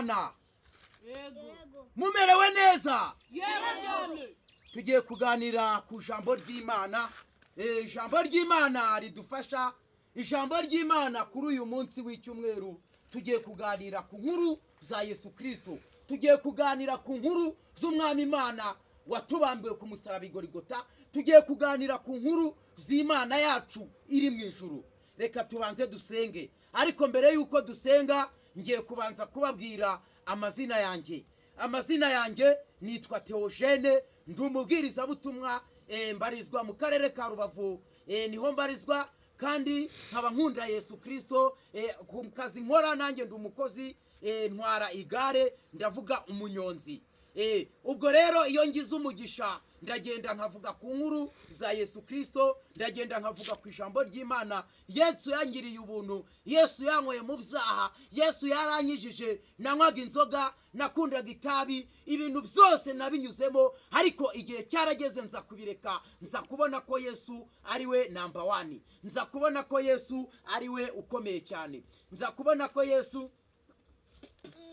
b'Imana? Yego. Mumerewe neza? Yego cyane. Tugiye kuganira ku ijambo ry'Imana. Ijambo ry'Imana ridufasha, ijambo ry'Imana kuri uyu munsi w'icyumweru. Tugiye kuganira ku nkuru za Yesu Kirisito, tugiye kuganira ku nkuru z'Umwami Imana watubambiwe ku musaraba i Gorigota, tugiye kuganira ku nkuru z'Imana yacu iri mu ijuru. Reka tubanze dusenge, ariko mbere y'uko dusenga ngiye kubanza kubabwira amazina yanjye. Amazina yanjye nitwa Theogene, ndi umubwirizabutumwa, mbarizwa mu karere ka Rubavu, niho mbarizwa, kandi nkaba nkunda Yesu Kirisito. Ku kazi nkora nanjye ndi umukozi, ntwara igare, ndavuga umunyonzi. Ubwo rero iyo ngize umugisha ndagenda nkavuga ku nkuru za Yesu Kirisito, ndagenda nkavuga ku ijambo ry'Imana. Yesu yangiriye ubuntu, Yesu yanyweye mu byaha, Yesu yaranyijije. Nanywaga inzoga, nakundaga itabi, ibintu byose nabinyuzemo, ariko igihe cyarageze nza kubireka, nza kubona ko Yesu ari we number one, nza kubona ko Yesu ari we ukomeye cyane, nza kubona ko Yesu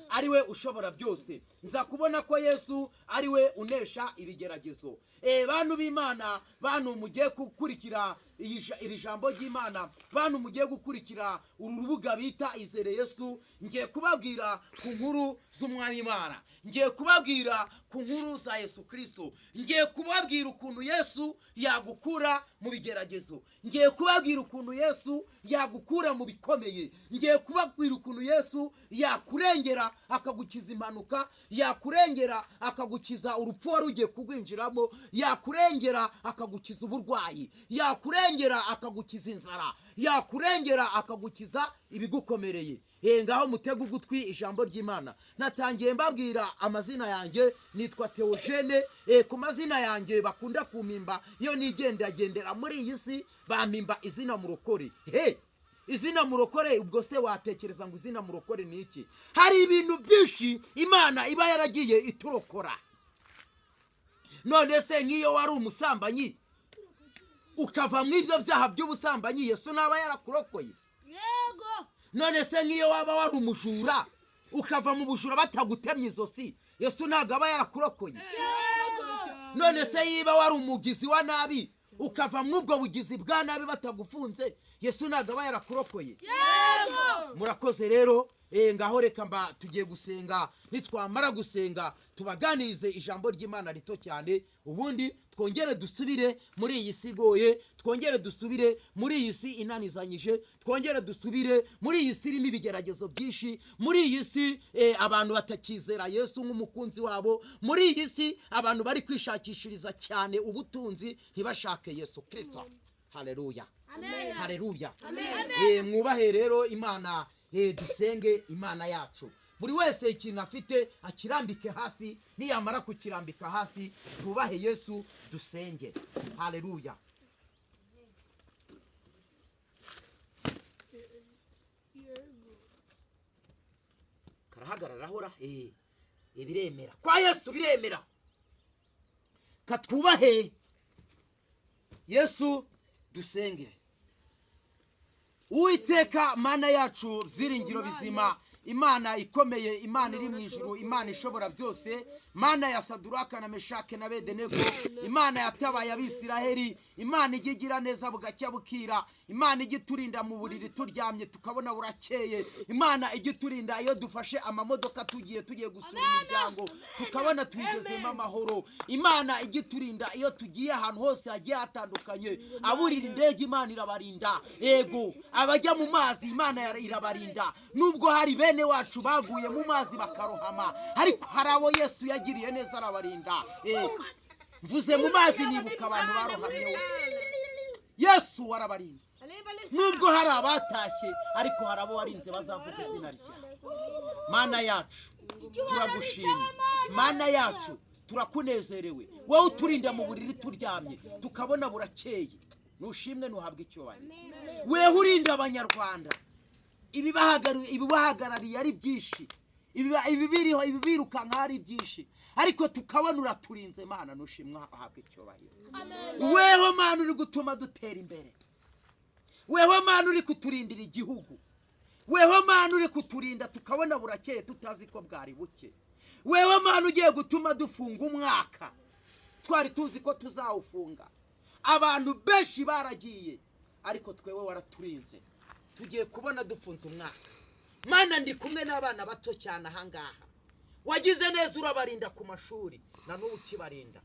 ari we ushobora byose, nza kubona ko Yesu ari we unesha ibigeragezo. Bantu b'Imana, bantu mugiye gukurikira iri jambo ry'Imana, bantu mugiye gukurikira uru rubuga bita Izere Yesu, ngiye kubabwira ku nkuru z'Umwami Imana, ngiye kubabwira ku nkuru za Yesu Kirisito, ngiye kubabwira ukuntu Yesu yagukura mu bigeragezo, ngiye kubabwira ukuntu Yesu yagukura mu bikomeye, ngiye kubabwira ukuntu Yesu yakurengera akagukiza impanuka, yakurengera akagukiza urupfu wari ugiye kugwinjiramo, yakurengera akagukiza uburwayi, yakurengera akagukiza inzara, yakurengera akagukiza ibigukomereye. Ngaho mutege ugutwi ijambo ry'Imana. Natangiye mbabwira amazina yanjye, nitwa Theogene. Ku mazina yanjye bakunda kumpimba iyo nigendagendera muri iyi si, bampimba izina Murokore. He, izina Murokore, ubwo se watekereza ngo izina Murokore ni iki? Hari ibintu byinshi Imana iba yaragiye iturokora. None se nk'iyo wari umusambanyi ukava mu ibyo byaha by'ubusambanyi, Yesu naba yarakurokoye? Yego. None se nk'iyo waba wari umujura ukava mu bujura batagutemye izosi, Yesu ntabwo aba yarakurokoye? Yego. None se yiba wari umugizi wa nabi ukava mu ubwo bugizi bwa nabi batagufunze, Yesu ntabwo aba yarakurokoye? Yego. Murakoze rero. Ngaho reka mba tugiye gusenga, nitwamara gusenga tubaganirize ijambo ry'Imana rito cyane, ubundi twongere dusubire muri iyi si igoye, twongere dusubire muri iyi si inanizanyije, twongere dusubire muri iyi si irimo ibigeragezo byinshi, muri iyi si abantu batakizera Yesu nk'umukunzi wabo, muri iyi si abantu bari kwishakishiriza cyane ubutunzi ntibashake Yesu Kirisito. Haleluya! Amen. Haleluya! Amen. Mwubahe rero Imana. Dusenge Imana yacu. Buri wese ikintu afite akirambike hasi, niyamara kukirambika hasi twubahe Yesu, dusenge. Haleluya! Karahagarara hora. Biremera kwa Yesu, biremera. Katwubahe Yesu, dusenge. Uwiteka Mana yacu, byiringiro bizima, Imana ikomeye, Imana iri mu ijuru, Imana ishobora byose, Mana ya Saduraka na Meshake na Bedenego, Imana yatabaye Abisiraheli, Imana ijya igira neza bugacya bukira, Imana ijya iturinda mu buriri turyamye tukabona burakeye, Imana ijya iturinda iyo dufashe amamodoka tugiye gusura imiryango tukabona tuyigezemo amahoro, Imana ijya iturinda iyo tugiye ahantu hose hagiye hatandukanye, aburira indege Imana irabarinda, yego abajya mu mazi Imana irabarinda, nubwo hari bene wacu baguye mu mazi bakarohama, ariko hari abo Yesu yagiriye neza arabarinda. Mvuze mu mazi nibuka abantu barohamye, Yesu warabarinze. Nubwo hari abatashye, ariko hari abo warinze bazavuga izina ryawe. Mana yacu turagushima, Mana yacu turakunezerewe, wowe uturinda mu buriri turyamye tukabona burakeye, nushimwe nuhabwe icyubahiro. Wewe urinda Abanyarwanda ibibahagarariye ari byinshi, ibibiriho ibibirukanka ari byinshi, ariko tukabona uraturinze. Mana nushimwe uhabwe icyubahiro. Weho Mana uri gutuma dutera imbere, weho Mana uri kuturindira igihugu, Weho Mana uri kuturinda tukabona burakeye tutazi ko bwari buke. Wewe Mana ugiye gutuma dufunga umwaka twari tuzi ko tuzawufunga. Abantu benshi baragiye, ariko twewe waraturinze, tugiye kubona dufunze umwaka. Mana, ndi kumwe n'abana bato cyane ahangaha, wagize neza urabarinda ku mashuri, na n'ubu ukibarinda.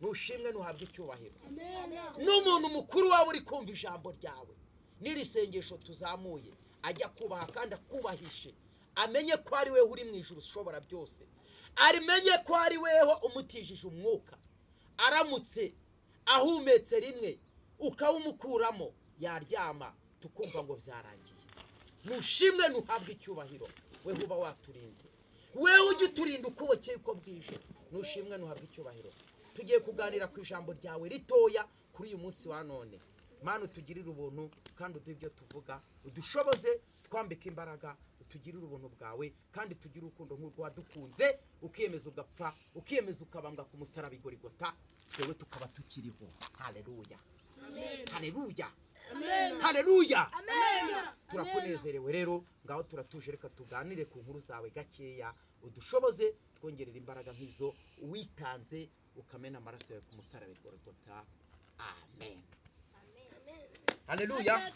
Nushimwe, nuhabwe icyubahiro. N'umuntu mukuru waba uri kumva ijambo ryawe n'iri sengesho tuzamuye, ajya kubaha kandi akubahishe, amenye ko ari weho uri mu ijuru ushobora byose, amenye ko ari weho umutijije umwuka. Aramutse ahumetse rimwe ukawumukuramo, yaryama tukumva ngo byarangiye. Nushimwe, nuhabwe icyubahiro, weho uba waturinze, wewe ujya uturinda uko bukeye uko bwije. Nushimwe, nuhabwe icyubahiro. Tugiye kuganira ku ijambo ryawe ritoya kuri uyu munsi wa none. Mana, utugirire ubuntu kandi uduhe ibyo tuvuga, udushoboze, twambike imbaraga, utugirire ubuntu bwawe kandi tugire urukundo nk'urwo wadukunze, ukiyemeza ugapfa, ukiyemeza ukabambwa ku musaraba i Gorigota, twewe tukaba tukiriho. Haleluya, haleluya, haleluya. Turakunezerewe rero, ngaho turatuje, reka tuganire ku nkuru zawe gakeya, udushoboze, twongerera imbaraga nk'izo witanze ukamena amaraso yawe ku musaraba i Gorigota. Amen. Haleluya,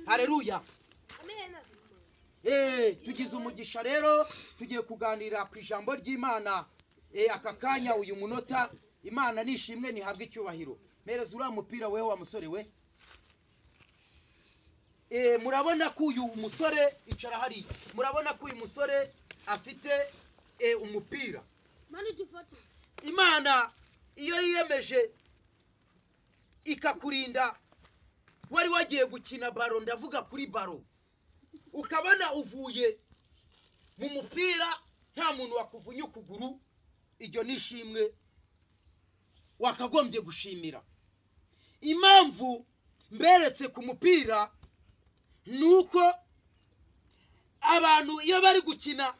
haleluya. Tugize umugisha rero, tugiye kuganira ku ijambo ry'Imana. Aka kanya, uyu munota, Imana nishimwe, nihabwe icyubahiro. Mpereza uriya mupira weho, wa musore we. Murabona ko uyu musore, icara hariya, murabona ko uyu musore afite umupira. Imana iyo yiyemeje ikakurinda, wari wagiye gukina baro, ndavuga kuri baro, ukabona uvuye mu mupira nta muntu wakuvunye ukuguru, iryo ni ishimwe wakagombye gushimira. Impamvu mberetse ku mupira ni uko abantu iyo bari gukina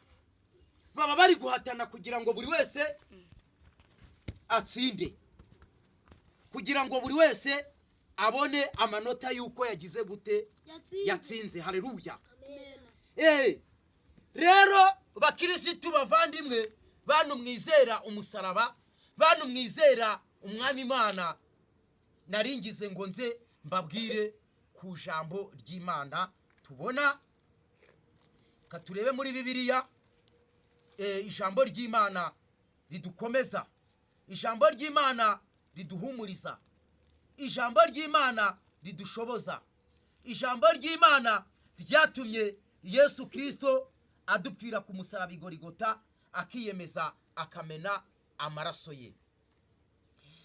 baba bari guhatana kugira ngo buri wese atsinde, kugira ngo buri wese abone amanota y'uko yagize gute, yatsinze. Haleluya. Rero bakirisitu bavandimwe, bantu mwizera umusaraba, bantu mwizera umwami Imana, naringize ngo nze mbabwire ku jambo ry'Imana tubona. Ka turebe muri Bibiliya, ijambo ry'Imana ridukomeza, ijambo ry'Imana riduhumuriza, ijambo ry'Imana ridushoboza, ijambo ry'Imana ryatumye Yesu Kirisito adupfira ku musaraba i Gorigota, akiyemeza akamena amaraso ye.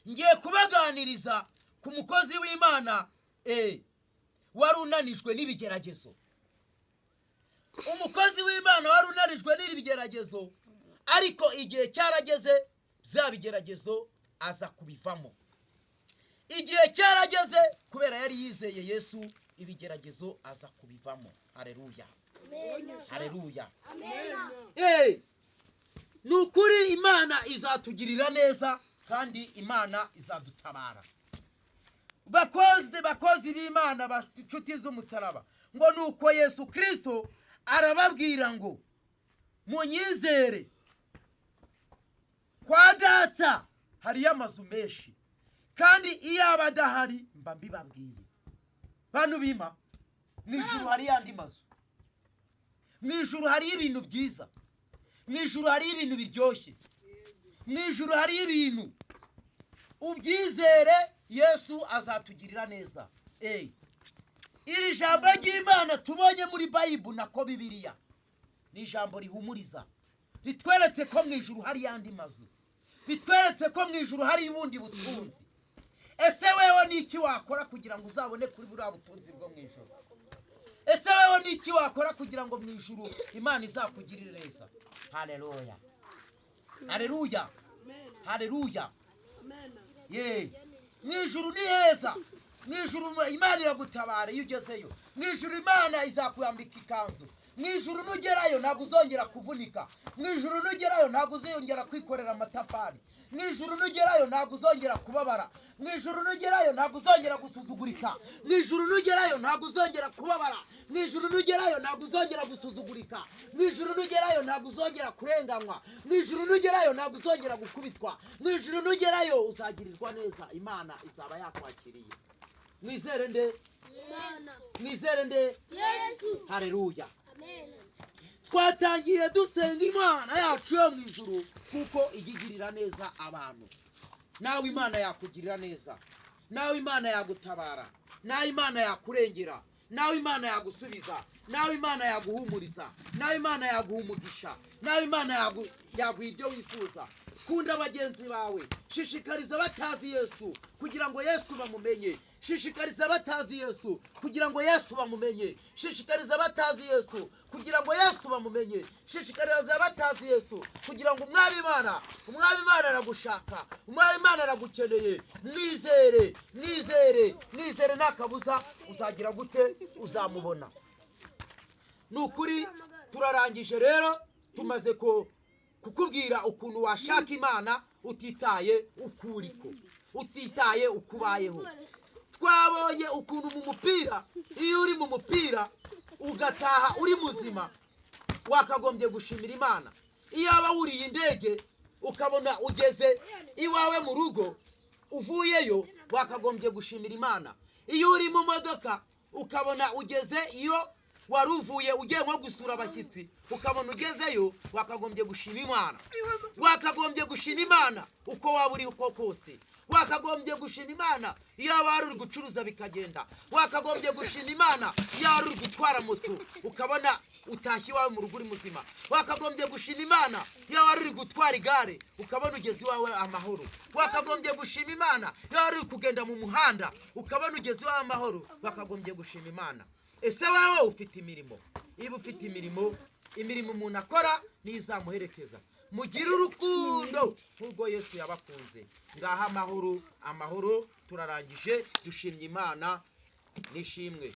Ngiye kubaganiriza ku mukozi w'Imana wari unanijwe n'ibigeragezo. Umukozi w'Imana wari unanijwe n'ibigeragezo, ariko igihe cyarageze bya bigeragezo aza kubivamo. Igihe cyarageze, kubera yari yizeye Yesu, ibigeragezo aza kubivamo. Hareruya, hareruya. Ni ukuri Imana izatugirira neza kandi Imana izadutabara. Bakozi b'Imana, inshuti z'umusaraba, ngo ni uko Yesu Kirisito arababwira ngo munyizere, kwa Data hariyo amazu menshi, kandi iyo aba adahari mba mbibabwiye. Bantu bima, mu ijuru hariyo andi mazu, mu ijuru hariyo ibintu byiza, mu ijuru hariyo ibintu biryoshye, mu ijuru hariyo ibintu. Ubyizere, Yesu azatugirira neza. Iri jambo ry'Imana tubonye muri Bayibu, nako Bibiliya, ni ijambo rihumuriza, ritweretse ko mu ijuru hari andi mazu, bitweretse ko mu ijuru hari ubundi butunzi. Ese wewe ni iki wakora kugira ngo uzabone kuri buriya butunzi bwo mu ijuru? Ese wewe ni iki wakora kugira ngo mu ijuru Imana izakugirire neza? Haleluya, haleluya, haleluya. Ye, mu ijuru ni heza. Mu ijuru Imana iragutabara iyo ugezeyo. Mu ijuru Imana izakwambika ikanzu. Mu ijuru nugerayo ntabwo uzongera kuvunika. Mu ijuru nugerayo ntabwo uzongera kwikorera amatafari. Mu ijuru nugerayo ntabwo uzongera kubabara. Mu ijuru nugerayo ntabwo uzongera gusuzugurika. Mu ijuru nugerayo ntabwo uzongera kubabara. Mu ijuru nugerayo ntabwo uzongera gusuzugurika. Mu ijuru nugerayo ntabwo uzongera kurenganywa. Mu ijuru nugerayo ntabwo uzongera gukubitwa. Mu ijuru nugerayo uzagirirwa neza. Imana izaba yakwakiriye. Mwizere nde? Imana. Mwizere nde? Yesu. Hareruya. Amen. Twatangiye dusenga Imana yacu yo mu ijuru, kuko ijya igirira neza abantu. Nawe Imana yakugirira neza, nawe Imana yagutabara, nawe Imana yakurengera, nawe Imana yagusubiza, nawe Imana yaguhumuriza, nawe Imana yaguha umugisha, nawe Imana yaguha ibyo wifuza. Kunda bagenzi bawe, shishikariza abatazi Yesu kugira ngo Yesu bamumenye. Shishikariza abatazi Yesu kugira ngo Yesu bamumenye. Shishikariza abatazi Yesu kugira ngo Yesu bamumenye. Shishikariza abatazi Yesu kugira ngo Umwami Imana, Umwami Imana aragushaka, Umwami Imana aragukeneye. Mwizere, mwizere, mwizere, nta kabuza uzagira gute? Uzamubona. Ni ukuri turarangije rero, tumaze kukubwira ukuntu washaka Imana utitaye uko uriko, utitaye uko ubayeho. Twabonye ukuntu mu mupira, iyo uri mu mupira ugataha uri muzima, wakagombye gushimira Imana. Iyo waba wuriye indege ukabona ugeze iwawe mu rugo uvuyeyo, wakagombye gushimira Imana. Iyo uri mu modoka ukabona ugeze iyo wari uvuye ugiye nko gusura abashyitsi, ukabona ugezeyo, wakagombye gushima Imana. Wakagombye gushima Imana uko waba uri uko kose. Wakagombye gushima Imana iyo waba wari uri gucuruza bikagenda. Wakagombye gushima Imana iyo wari uri gutwara moto ukabona utashye iwawe mu rugo uri muzima. Wakagombye gushima Imana iyo wari uri gutwara igare ukabona ugeze iwawe amahoro. Wakagombye gushima Imana iyo wari uri kugenda mu muhanda ukabona ugeze iwawe amahoro. Wakagombye gushima Imana. Ese wowe ufite imirimo? Niba ufite imirimo, imirimo umuntu akora niyo izamuherekeza. Mugire urukundo nk'urwo Yesu yabakunze. Ngaha amahoro, amahoro. Turarangije, dushimye Imana n'ishimwe.